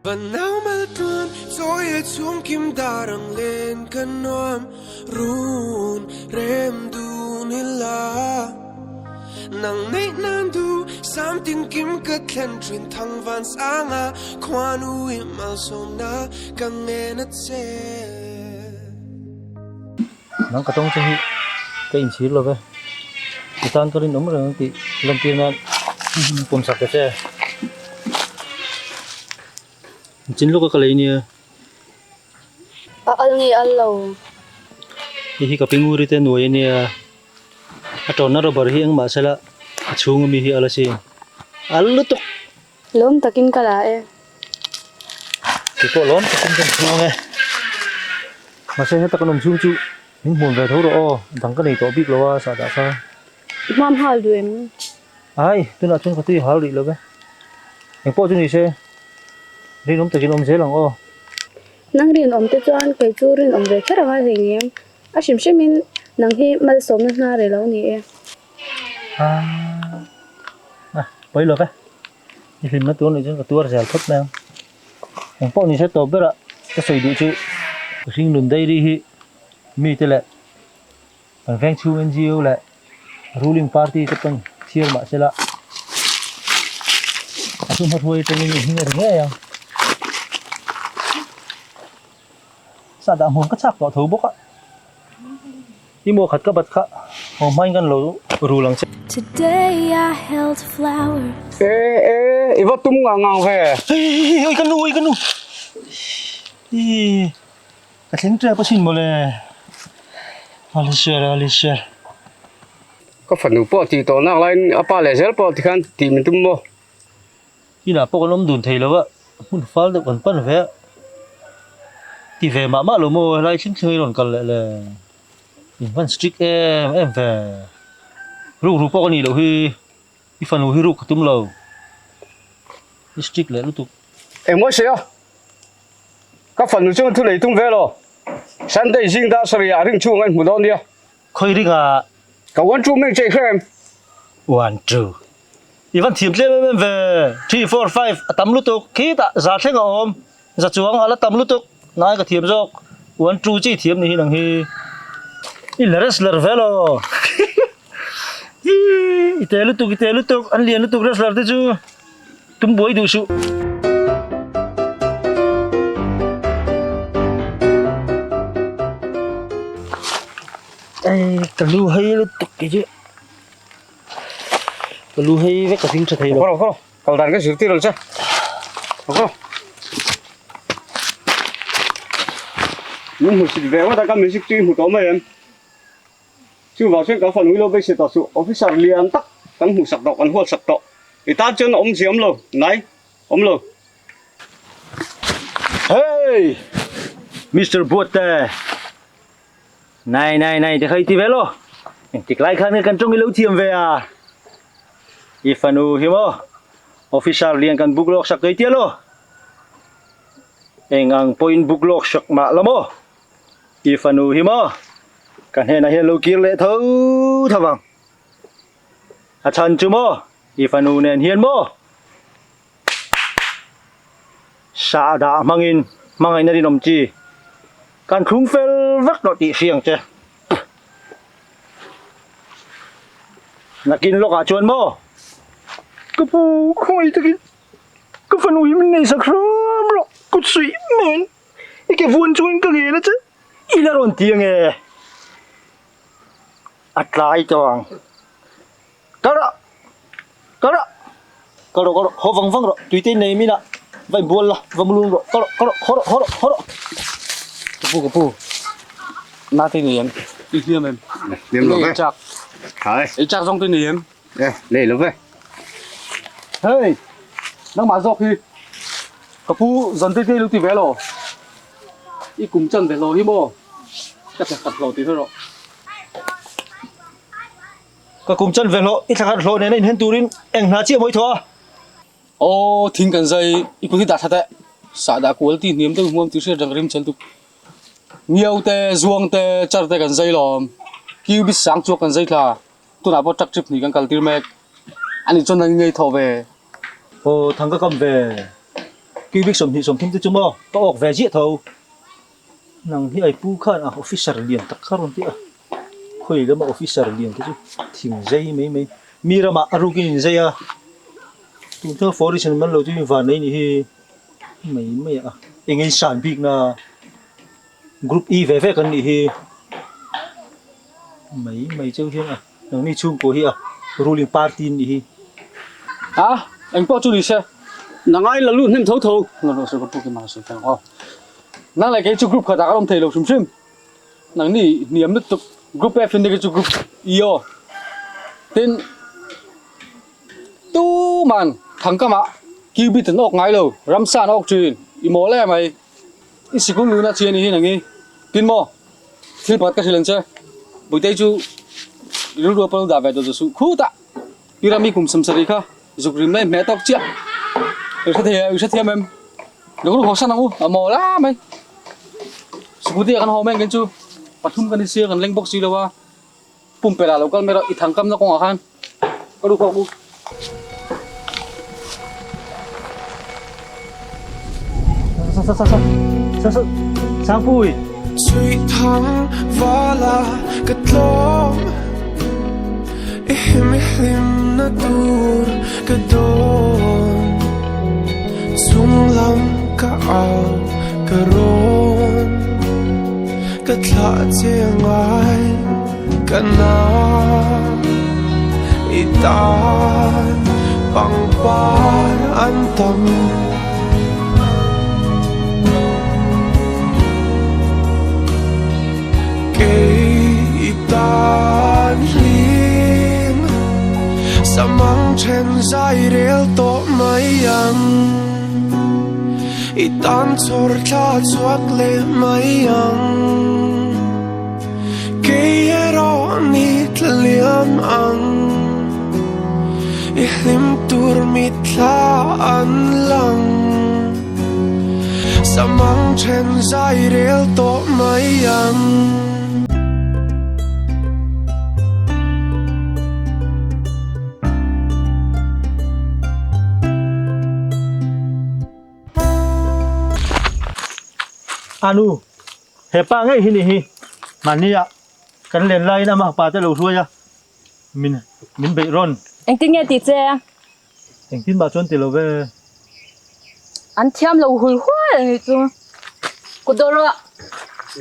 Van nau mal tluan chawi chhung kim dar ang len ka nuam run rem dun ila nang neih nan du sam tin kim ka thlen thin thang van sanga khuanu i malsawm na ka ngen a che. Nang ka tawng che hi ka inchhir lo ve. I tan ka rinawm reng ang tih lantir nan pawm sak ta che. Chin lawka ka lei nia. A al nge al lo. Hei hi ka pinguri te nuai a nia. A tawnna rubber hi engmah sela a chhung ami hi al asin. Al lutuk. Lawm takin ka la e. Kei pawh lawm takin ka inchhung e. Mahse heta kan awm chhung chu min hmuam ve tho rawh aw. Dang ka nei tawh bik lo a sahdah kha. I hmuam hal duh em? Ai, tunah chuan ka tui hal rih lo ve. Engpawh chu ni se, rinawm takin awm zel ang aw. Nang rinawm te chuan kei chu rinawm ve kher a ngai hlei ngem. A hrim hrimin nang hi malsawmna hna reh lo ni e. Ah, pawi lo ve. I hlimna tur nih chuan ka tuar zel phawt mai ang. Engpawh ni se tawp berah ka sawi duh chu ka hringlun dairy hi mite leh kan veng chhung NGO leh ruling party te pawn chhiar mah sela a thu hmahruai atangin in hming a ri ngei ang. Sa dah hmuam ka chak tawh tho bawk a. I maw khat ka bat kha haw hmain kan lo rul ang che. Today I held flowers. E e i va tum ngang ngang ve. Hei oi ka nu oi ka nu. I ka thleng tep asin mawle. Alishar alishar. Ka fanu pawh tih tawh nak laiin a pa leh zel pawh tikhan tih min tum maw. Inah pawh kan awm dun thei lo a, hmun fal deuh kan pan ve a, ti ve mah mah lo maw helai thleng thleng hi rawn kal leh le, in hman strict em em ve, rukru pawh ka nih loh hi, i fanu hi ruk ka tum lo, i strict leh lutuk. Engmaw sawi a, ka fanu chuan thu lei tum ve lo, Sunday zing dar sarih ah ring chhung a inhmu dawn nia. Khawi ringah. Ka one two meng chei hrem. One two. I van thiam tlem em em ve. Three four five a tam lutuk khitah za thleng a awm. Za chuang a la tam lutuk. Nai ka thiam zawk. One two chi thiam ni hi nang hi. I la wrestler ve lo. I te lutuk i te lutuk an lian lutuk wrestler te chu tum buai duh suh. Ei ka lu hei lutuk kei chu. Ka lu hei vek ka hring tha thei lo. Kawr kawr kal dan ka zirtir ang che. Kawr. Min hmu sit ve ngawt a ka music chu i hmu tawh mai em? Chuvang chuan kan fanu hi lo beisei tawh suh. Officer lian tak kan hmuh sak tawh, kan huat sak tawh. I tan chuan awm zia awm lo, nai awm lo. Hey! Mister Buatte! Nai nai nai te kha i ti ve lo. Engtik lai khan nge kan tawng i lo thiam ve a? I fanu hi maw? Officer lian kan book lawk sak tawh i tia lo. Eng ang pawhin book lawk sak mah la maw? I fanu hi maw? Ka hnenah hian lo kir leh tho tho vang. A chhan chu maw? I fanu nen hian maw? Sah dah hmangin hmangaihna rinawm chi kan thlung fel vek tawh tih hria ang che. Nakin lawkah chuan maw? Ka pu khawngaih takin ka fanu hi min nei sak hram rawh kut suih maiin i ke vuan chungin ka ngen a che. I la rawn ti ange a tlai tawh ang. Kal rawh kal rawh kal rawh kal rawh haw vang vang rawh tui te nei min ah va inbual la va mulung rawh kal rawh kal rawh haw rawh haw rawh haw rawh ka pu ka pu na te nei em i hliam em hliam lo ve chak hai i chak zawng te nei em e nei lo ve hei nangmah zawk hi ka pu zan te te lo ti ve lo i kum chan ve lo hi maw ka thla khat lo ti hre rawh Ka kum chan ve hlawh, i thlakhat hlawh nena inhen turin eng hna chiah mawi thaw a? Aw, thing kan zai, i kut hi dah that e. Sahdah quality hniam deuh hmuam tih hriat reng rim chel tuk. Ngiau te, zuang te, char te kan zai lawm. Cubit sang chuak kan zai thla. Tunah pawh truck trip hnih kan kal tir mek. Ani chuan nang i ngei thaw ve. Aw, thang ka kam ve. Cubic 20 30 te chu maw ka awk ve ziah tho. Nang hi ai pu khan a officer lian tak kha rawn ti a, khawi lama officer lian te chu thing zai mai mai. Mi ramah a rukin in zai a, tun thlenga foreign man lo chu in van nei nih hi mai mai a, eng in san bik na group E ve ve kan nih hi mai mai cheu hian a. Nangni chhungkaw hi a ruling party an nih hi. A, eng pawh chu ni se. Nangai la lut hnem tho tho. Nang rawh se ka pu kim ang sawi teh ang aw. Nang leh kei chu group khatah kan awm thei lo hrim hrim. Nangni hniam lutuk group F in te chu group E aw. Tin, tuman thangkamah cubit an awk ngai lo, ramsa an awk thin. I mawl em ai. I sikul luna chi a ni hi nangi. Tin maw? Thil pakhat ka hrilh ang che. Buitei chu i rilru a pawh dah ve tawh chu suh khutah. Pi Rami kum samsarih kha zuk rim lai hmeh tawk chiah. I hre thei a, i hrethiam em? Lo ru hawsan ang u, a mawl a mai. Scooty ah kan haw mai ang ken chu pathum kan insia kan leng bawk si lo a. Pumpelh ah lo kal mai rawh, i thangkamna kawngah khan ka ru khawk u. Sangpui! Chhui thang vala ka tlawm I him i hlim na tur ka dawn Chung lam ka au ka rawn Ka thlah che ngai ka na I tan pangpar an tam. Kei i tan hlim Samang then zai rel tawh mai ang I tan chhawr thla chhuak leh mai ang Kei erawh ni tla liam ang I hlim tur mitthla an lang Samang then zai rel tawh mai ang. Anu, hepa ngei hi ni hi mahnia kan len laiin amah pa te lo hruai a, min min beih rawn. Engtin nge tih che? Engtin mah chuan ti lo ve. An thiam lo hul hual a nih chu. Kut dawh rawh.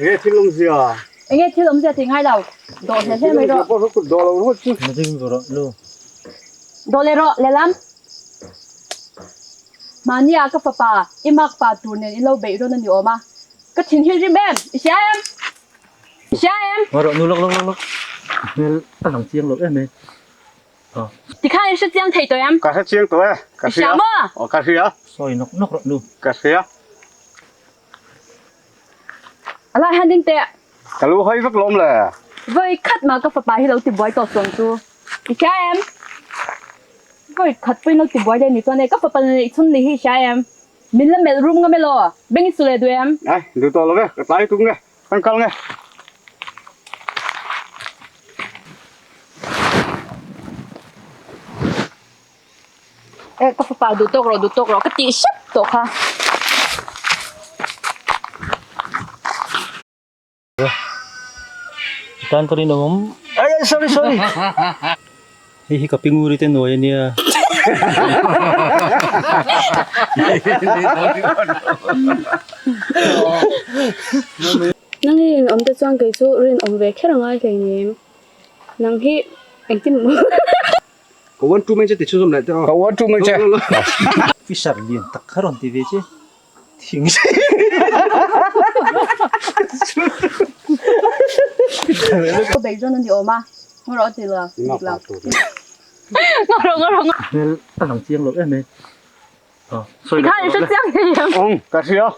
Enge thil awmzia? Enge thil awmzia tih ngai lo. Dawh hle hle mai rawh. Kut dawh lo rawh chu. Natin rawh nu. Dawh leh rawh lehlam. Mahnia ka fapa i makpa tur nen i lo beih rawn a ni awm a, ka thin hi rim em? I hria em? I hria em? Ngaw rawh nu lawk lawk lawk lawk. Hmel a lang chiang lo em e. Aw. Tikhan i hre chiang thei tawh em? Ka hre chiang tawh e. Ka I hria maw? Aw ka hria. Sawi nawk nawk rawh nu. Ka hria. A lai han ding teh. Ka lu hawi vek lawm le. Vawi khat mah ka fapa hi lo ti buai tawh suang chu. I hria em? Vawi khat pawhin lo ti buai leh ni chuan e ka fapa neih chhun ni hi i hria em? Min la melh rum ngam elaw? Beng i su leh duh em? Ai, duh tawh lo ve, ka tlai tum nge, kan kal nge. E ka fapa duh tawk rawh duh tawk rawh ka tih hrep tawh kha. Tan ka rin awm ai ai sorry sorry hei hi ka pinguri te nuai ania. Nang hi rinawm te chuan kei chu rinawm ve kher a ngai hleinem. Nang hi engtin maw. Ka one two mai che ti chhunzawm leh teh aw. Ka one two mai che. Fisher lian tak kha rawn ti ve che. Thing Ka bei zawn a ni awm a, ngaw rawh a ti lo, dik lo. Ngaw rawh, ngaw rawh, ngaw. Hmel a lang chiang lo em e. Tikhan i hre chiang thei em? Awng, ka hria.